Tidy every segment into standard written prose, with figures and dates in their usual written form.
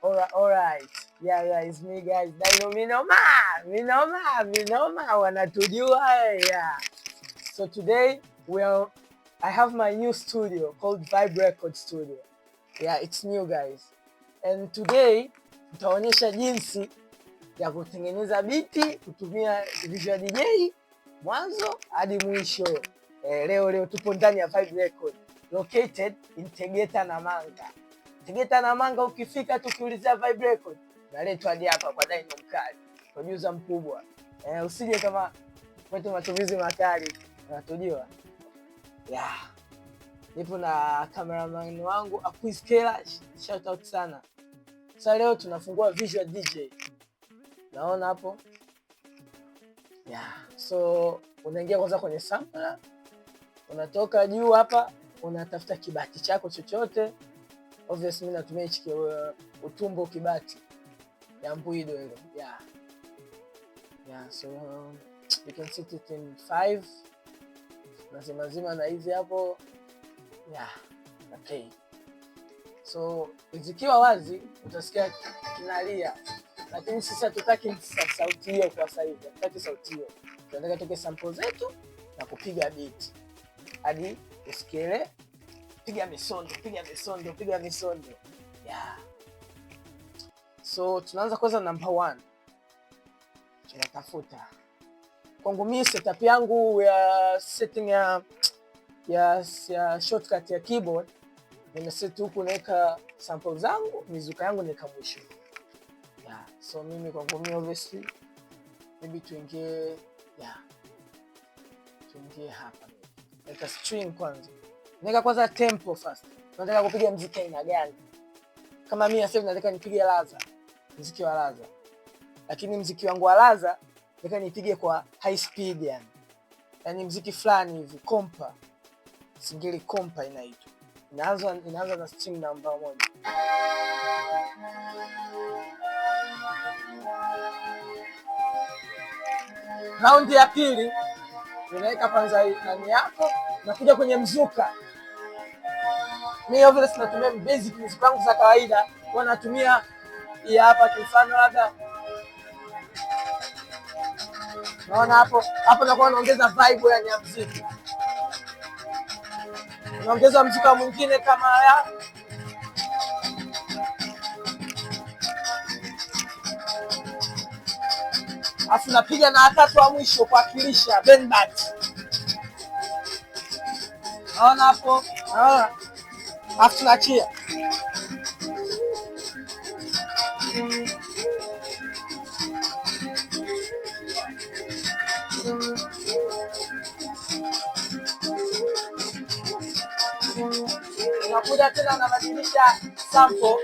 Alright. Yeah, it's me guys. Dino Minoma. Minoma, Minoma wanatujua yeah. So today we are I have my new studio called Vibe Record Studio. Yeah, it's new guys. And today nitaonyesha jinsi ya kutengeneza biti kutumia Visual DJ mwanzo hadi mwisho. Leo tupo ndani ya Vibe Record located in Tegeta Namanga. Tegeta Namanga, ukifika tu ukiulizia Vibe Record naletwa hadi hapa kwa Dino Mkali, producer mkubwa. Usije kama kwetu matumizi makali unatujua. Yeah. Nipo na cameraman wangu Aquis Kela, shout out sana. Sasa leo tunafungua Visual DJ. Naona hapo. Yeah. So unaingia kwanza kwenye sampler, unatoka juu hapa, unatafuta kibati chako chochote. Obviously mimi natumia hichi utumbo kibati ya Mbwido hilo. Yeah. Yeah, so you can set it in 5. Nazima zima na hizi hapo. Yeah, na play. So zikiwa wazi utasikia kinalia, lakini sisi hatutaki sauti hiyo kwa sasa hivi. Hatutaki sauti hiyo, tunataka tuke sample zetu na kupiga beat hadi usikie piga misondo, piga misondo, piga misondo. Yeah. So tunaanza kwanza number 1. Tunatafuta. Kwangu mimi setup yangu ya setting ya shortcut ya keyboard nimeset huku, naweka sample zangu, mizuka yangu naweka mwisho. Yeah. So mimi kwangu mimi obviously maybe tuingie, yeah, tuingie hapa. Weka string kwanza. Naweka kwanza tempo first. Nataka kupiga muziki aina gani? Kama mimi sasa nataka nipige laza, muziki wa laza. Lakini muziki wangu wa laza nataka nipige kwa high speed yani. Yaani muziki fulani hivi kompa. Singeli kompa inaitwa. Inaanza na string namba 1. Round ya pili unaweka kwanza nani yako, nakuja kwenye mzuka. Mimi obviously natumia basic music wangu za kawaida, kwa natumia hii hapa kwa mfano labda. Naona hapo, hapo nakuwa naongeza vibe yani ya muziki. Naongeza mzuka mwingine kama haya. Afu napiga na watatu wa mwisho kuwakilisha Benbat. Naona hapo, naona. Afu tunaachia. Unakuja tena unabadilisha sample.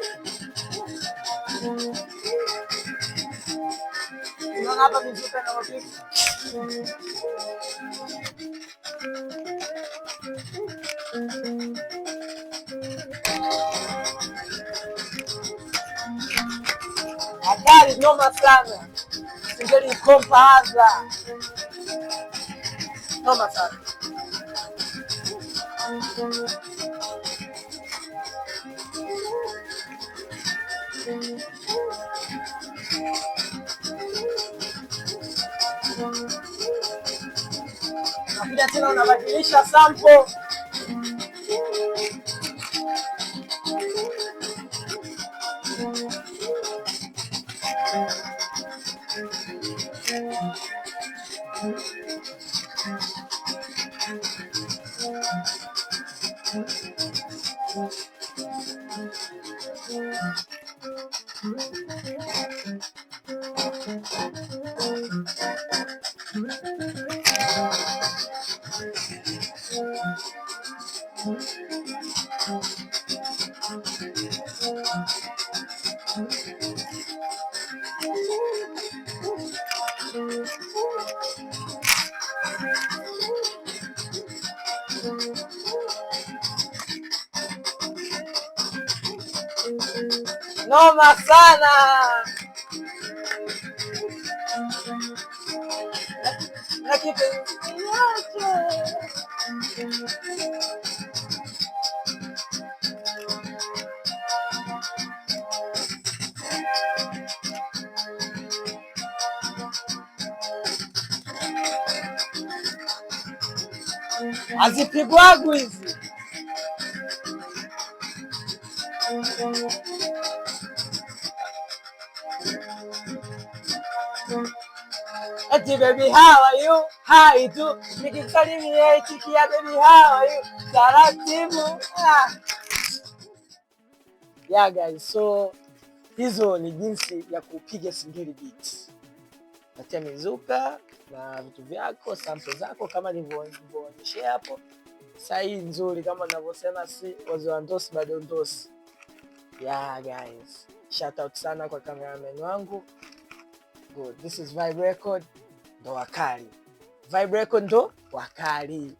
Unaona hapa mizuka na mapigo. Hatari noma sana. Singeli kompa anza. Noma sana. Unakuja tena unabadilisha sample. Noma sana. Na kipenzi yake. Hazipigwagu hizi. Ati baby how are you? Hi tu. Nikikusalimia itikia baby how are you? Taratibu. Ah. Yeah guys, so hizo ni jinsi ya kupiga singeli beat. Natia mizuka na vitu vyako, sample zako kama nilivyoonyeshea hapo. Saa hii nzuri kama ninavyosema, si wazee wa ndosi bado ndosi. Yeah guys, shout out sana kwa cameraman wangu. Good. This is Vibe Record, ndo wakali. Vibe Record ndo wakali.